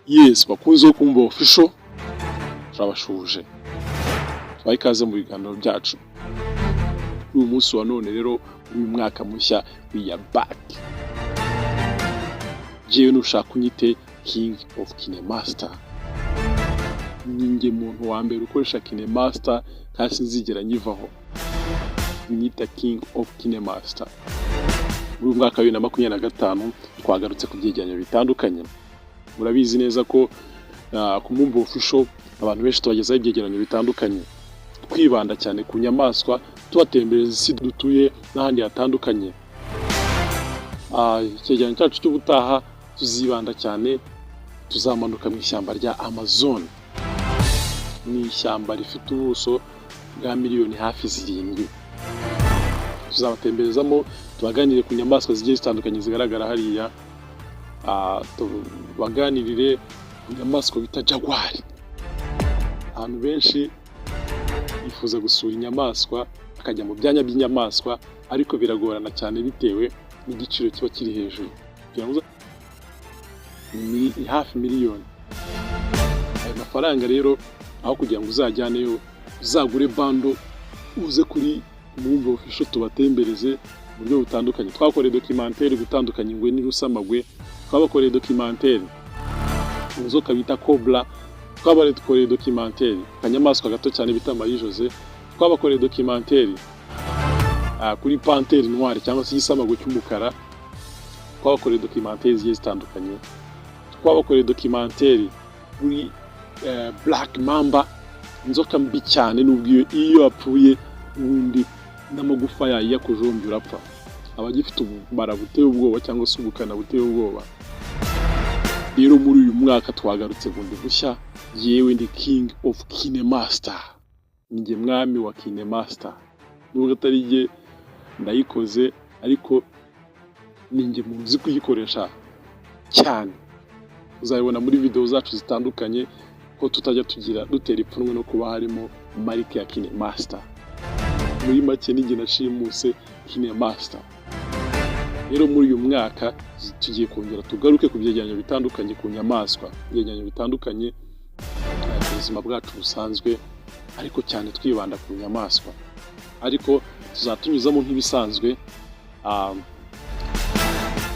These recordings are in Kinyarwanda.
Yes, bakunze kumva Official, turabashuje, tubahe ikaze mu biganiro byacu. Uyu munsi wa none rero, uyu mwaka mushya, we are back. Jewe nushaka unyite King of Kinemaster. Ninjye muntu wa mbere ukoresha Kinemaster kandi sinzigera nyivaho. Nyita King of Kinemaster. Muri uyu mwaka wa 2025 twagarutse ku byegeranyo bitandukanye. Murabizi neza ko ku Mumbo Official abantu benshi tubagezaho ibyegeranyo bitandukanye, twibanda cyane ku nyamaswa, tubatembereza isi dutuye n'ahandi hatandukanye. Icyegeranyo cyacu cy'ubutaha tuzibanda cyane, tuzamanuka mu ishyamba rya Amazon. Ni ishyamba rifite ubuso bwa miliyoni hafi 7. Tuzabatemberezamo, tubaganire ku nyamaswa zigiye zitandukanye zigaragara hariya, tubaganirire ku nyamaswa bita jaguar. Abantu benshi bifuza gusura inyamaswa, bakajya mu byanya by'inyamaswa, ariko biragorana cyane bitewe n'igiciro kiba kiri hejuru. Kugira ngo ni hafi miliyoni. Ayo mafaranga rero, aho kugira ngo uzajyaneyo, uzagure bundle, uze kuri Mumbo Official tubatembereze mu buryo butandukanye. Twakoreye documentaire gutandukanya ingwe n'urusamagwe, twabakoreye documentaire inzoka bita cobra, twabakoreye documentaire akanyamaswa gato cyane bita Marie Jose, twabakoreye documentaire kuri panthère noire cyangwa se igisamagwe cy'umukara, twabakoreye documentaire zigiye zitandukanye, twabakoreye documentaire kuri black mamba, inzoka mbi cyane, nubwo iyo yapfuye ubundi n'amagufa yayo iyo akujombye urapfa, aba agifite ubumara buteye ubwoba cyangwa se ubukana buteye ubwoba. Rero muri uyu mwaka twagarutse bundi bushya. Yewe, ndi King of Kinemaster, ninjye mwami wa Kinemaster. Nubwo atari jye ndayikoze, ariko ninjye muntu uzi kuyikoresha cyane. Uzabibona muri video zacu zitandukanye ko tutajya tugira dutera ipfunwe no kuba harimo marike ya Kinemaster. Muri make, ninjye nashimuse Kinemaster. Rero muri uyu mwaka tugiye kongera tugaruke ku byegeranyo bitandukanye ku nyamaswa, ibyegeranyo bitandukanye ku buzima bwacu busanzwe, ariko cyane twibanda ku nyamaswa. Ariko tuzatunyuzamo nk'ibisanzwe,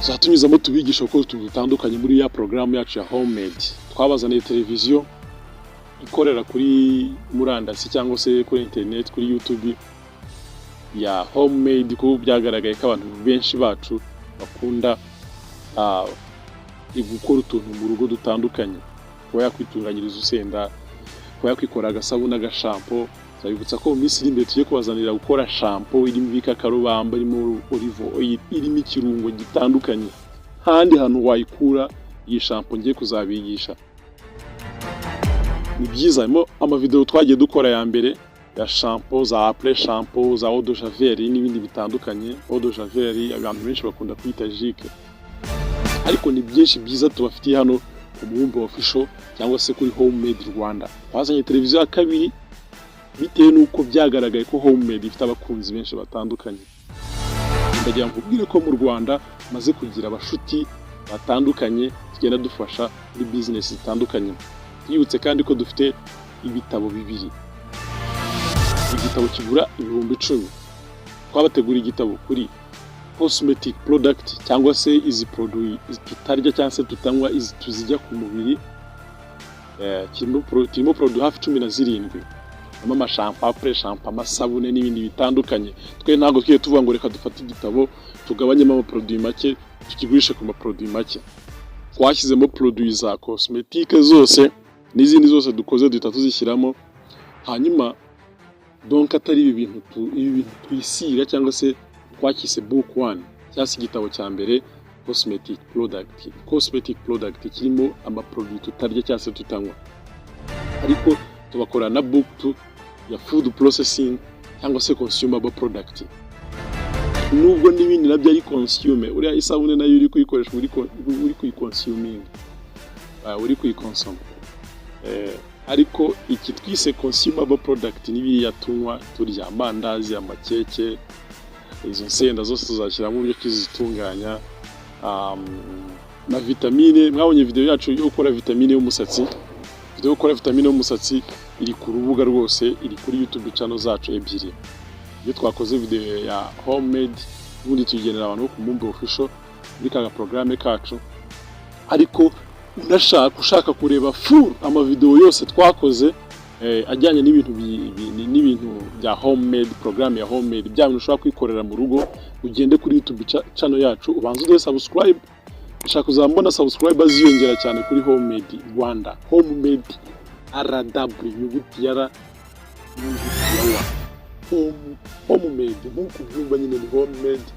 tuzatunyuzamo tubigisha gukora utuntu dutandukanye muri ya porogaramu yacu ya homemade. Twabazaniye televiziyo ikorera kuri murandasi cyangwa se kuri interineti, kuri YouTube ya homemade, kuko byagaragaye ko abantu benshi bacu bakunda gukora utuntu mu rugo dutandukanye, kuba yakwitunganyiriza urusenda, kuba yakwikora agasabune, agashampo. Turabibutsa ko mu minsi iri imbere tugiye kubazanira gukora shampoo irimo ibikakarubamba, irimo olive oil, irimo ikirungo gitandukanye. Handi hantu wayikura iyi shampoo ngiye kuzabigisha. Ni byiza, harimo amavideo twagiye dukora ya mbere ya shampoo za après shampoo, za eau de javel n'ibindi bitandukanye. Eau de javel abantu benshi bakunda kwita Jik, ariko ni byinshi byiza tubafitiye hano ku Mubumbe Official cyangwa se kuri Homemade Rwanda. Twazanye televiziyo ya kabiri bitewe n'uko byagaragaye ko homemade ifite abakunzi benshi batandukanye. Ndagira ngo nkubwire ko mu Rwanda maze kugira abashuti batandukanye tugenda dufasha muri business zitandukanye. Twibutse kandi ko dufite ibitabo bibiri. Igitabo kigura 10,000. Twabateguriye igitabo kuri cosmetic product, cyangwa se izi produit tutarya cyangwa se tutanywa, izi tuzijya ku mubiri. Kirimo produit hafi 17, harimo amashampo, après shampoo, amasabune n'ibindi bitandukanye. Twe ntabwo twiye tuvuga ngo reka dufate igitabo tugabanyemo amaproduit make, tukigurishe ku maproduit make. Twashyizemo produit za cosmetique zose n'izindi zose dukoze duhita tuzishyiramo. Hanyuma donc atari ibi bintu twisiga, cyangwa se twakise book one cyangwa se igitabo cya mbere, cosmetic product. Cosmetic product kirimo amaproduit tutarya cyangwa se tutanywa, ariko tubakora na book two ya food processing cyangwa se consumable product, nubwo n'ibindi nabyo ari consume. Uriya isabune nayo uri kuyikoresha, uri kuyiconsuminga, uri kuyikonsoma. Ariko iki twise consumable product ni biriya tunywa, turya, amandazi, amakeke, izo nsenda zose tuzashyiramo uburyo tuzitunganya. Na vitamine, mwabonye video yacu yo gukora vitamine y'umusatsi. Video yo gukora vitamine y'umusatsi iri ku rubuga rwose, iri kuri YouTube channel zacu ebyiri. Iyo twakoze video ya homemade, ubundi tuyigenera abantu bo ku Mumbe Official muri ka porogaramu kacu. Ariko unashaka, ushaka kureba full amavideo yose twakoze ajyanye n'ibintu bya homemade, porogaramu ya homemade, bya bintu ushobora kwikorera mu rugo, ugende kuri YouTube channel yacu, ubanze uduhe subscribe. Ushaka kuzaba subscribe ziyongera cyane kuri Homemade Rwanda, Homemade RW, inyuguti ya R n'inyuguti ya W, homemade nk'uko ubyumva nyine ni homemade,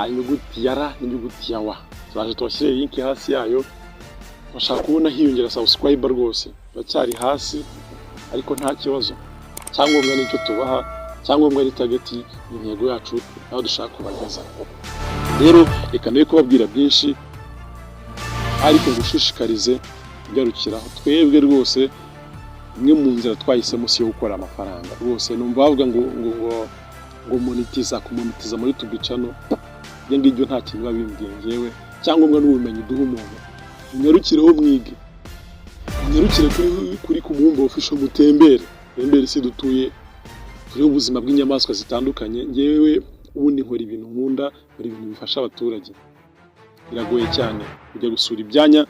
inyuguti ya R n'inyuguti ya W. Turaje tubashyire link hasi yayo. Bashaka kubona hiyongera subscriber rwose, baracyari hasi ariko nta kibazo. Cyangombwa nicyo tubaha, cyangombwa ni target, intego yacu, aho dushaka kubageza. Rero reka nawe kubabwira byinshi, ariko ngushishikarize kugarukiraho. Twebwe rwose imwe mu nzira twahisemo si iyo gukora amafaranga rwose. Numva bavuga ngo monetiza, kumonetiza muri YouTube channel, ibyo ngibyo nta kintu biba bimbwiye njyewe. Cyangombwa n'ubumenyi duha umuntu. Munyarukireho mwige, munyarukire kuri ku Mubumbe Official, mutembere, tembere isi dutuye, turiho ubuzima bw'inyamaswa zitandukanye. Njyewe ubundi nkora ibintu nkunda, nkora ibintu bifasha abaturage. Biragoye cyane kujya gusura ibyanya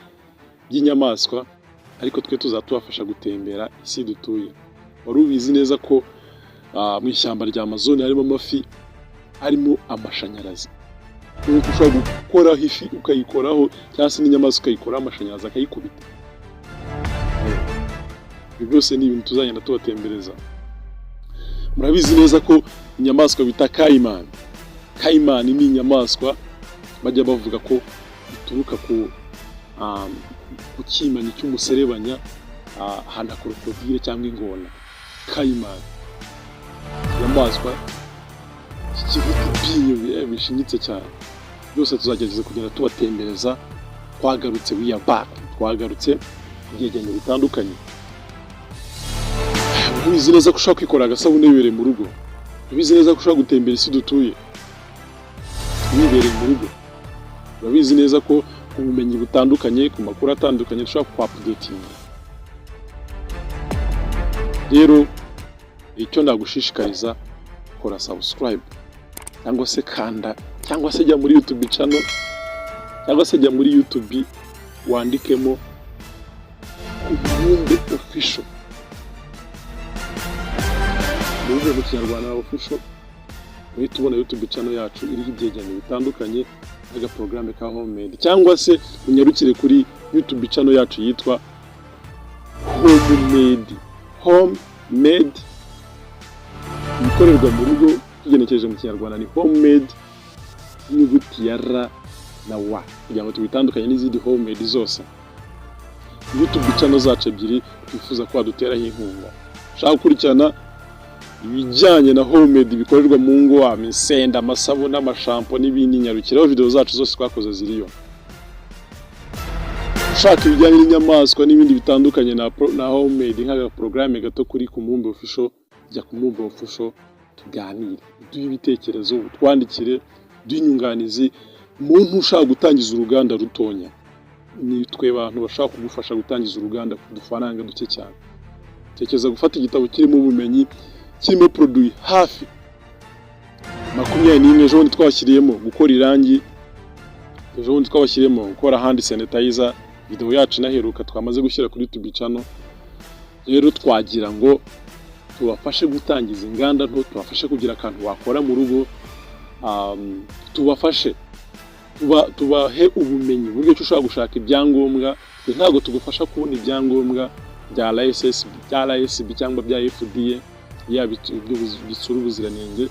by'inyamaswa, ariko twe tuzatubafasha gutembera isi dutuye. Wari ubizi neza ko mu ishyamba rya Amazon harimo amafi arimo amashanyarazi? Nk'uko ushobora gukoraho ifi ukayikoraho, cyangwa se n'inyamaswa ukayikoraho, amashanyarazi akayikubita. Ibi byose ni ibintu tuzagenda tubatembereza. Murabizi neza ko inyamaswa bita caiman, caiman ni inyamaswa bajya bavuga ko ituruka ku kimanyi cy'umuserebanya, ahantu crocodile cyangwa ingona. Caiman, inyamaswa gifite ibyinyo bishinyitse cyane. Byose tuzagerageza kugenda tubatembereza. Twagarutse, we are back, twagarutse ku byegeranyo bitandukanye. Ubizi neza ko ushobora kwikorera agasabune wibereye mu rugo. Ubizi neza ko ushobora gutembera isi dutuye wibereye mu rugo. Urabizi neza ko ku bumenyi butandukanye, ku makuru atandukanye, dushobora kuupdatinga. Rero icyo nagushishikariza, kora subscribe, cyangwa se kanda, cyangwa se jya muri YouTube channel, cyangwa se jya muri YouTube wandikemo Umubumbe Official, Umubumbe mu Kinyarwanda Official, uhita ubona YouTube channel yacu iriho ibyegeranyo bitandukanye n'agaporogaramu ka homemade, cyangwa se unyarukire kuri YouTube channel yacu yitwa Homemade, Homemade, ibikorerwa mu rugo tugenekereje mu Kinyarwanda ni homemade, inyuguti ya R na W, kugira ngo tubitandukanye n'izindi homemade zose. YouTube channel zacu ebyiri twifuza ko waduteraho inkunga. Ushaka gukurikirana ibijyanye na homemade bikorerwa mu ngo, imisenda, amasabune, amashampo n'ibindi, nyarukiraho, video zacu zose twakoze ziriyo. Ushaka ibijyanye n'inyamaswa n'ibindi bitandukanye na homemade, nk'agaporogaramu gato kuri ku Mubumbe Official, jya ku Mubumbe Official tuganire, uduhe ibitekerezo, utwandikire, uduhe inyunganizi. Muntu ushaka gutangiza uruganda rutonya, ni twe bantu bashaka kugufasha gutangiza uruganda ku dufaranga duke cyane. Tekereza gufata igitabo kirimo ubumenyi, kirimo produit hafi 21. Ejo bundi twabashyiriyemo gukora irangi, ejo bundi twabashyiriyemo gukora hand sanitizer, video yacu inaheruka twamaze gushyira kuri YouTube channel. Rero twagira ngo tubafashe gutangiza inganda nto, tubafashe kugira akantu wakora mu rugo, tubafashe tubahe ubumenyi uburyo ki ushobora gushaka ibyangombwa. Twe ntabwo tugufasha kubona ibyangombwa bya RSSB, bya RSB cyangwa bya FDA, yaba ibyo bitsura ubuziranenge,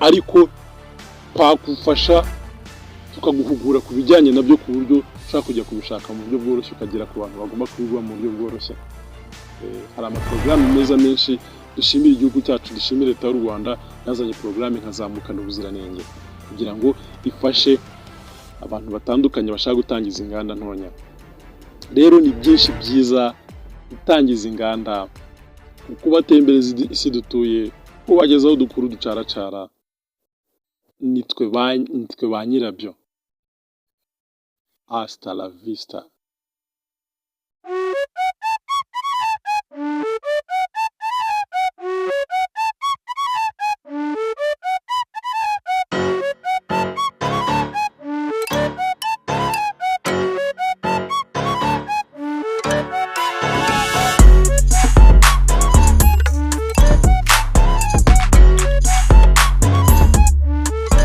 ariko twagufasha tukaguhugura ku bijyanye nabyo, ku buryo ushobora kujya kubishaka mu buryo bworoshye, ukagera ku bantu bagomba kubiguha mu buryo bworoshye. Hari amaporogaramu meza menshi. Dushimire igihugu cyacu, dushimire Leta y'u Rwanda yazanye porogaramu nka Zamukana Ubuziranenge kugira ngo ifashe abantu batandukanye bashaka gutangiza inganda ntonya. Rero ni byinshi byiza: gutangiza inganda, kubatembereza isi dutuye, kubagezaho udukuru ducaracara. Nitwe ba nyirabyo. Hasta la vista.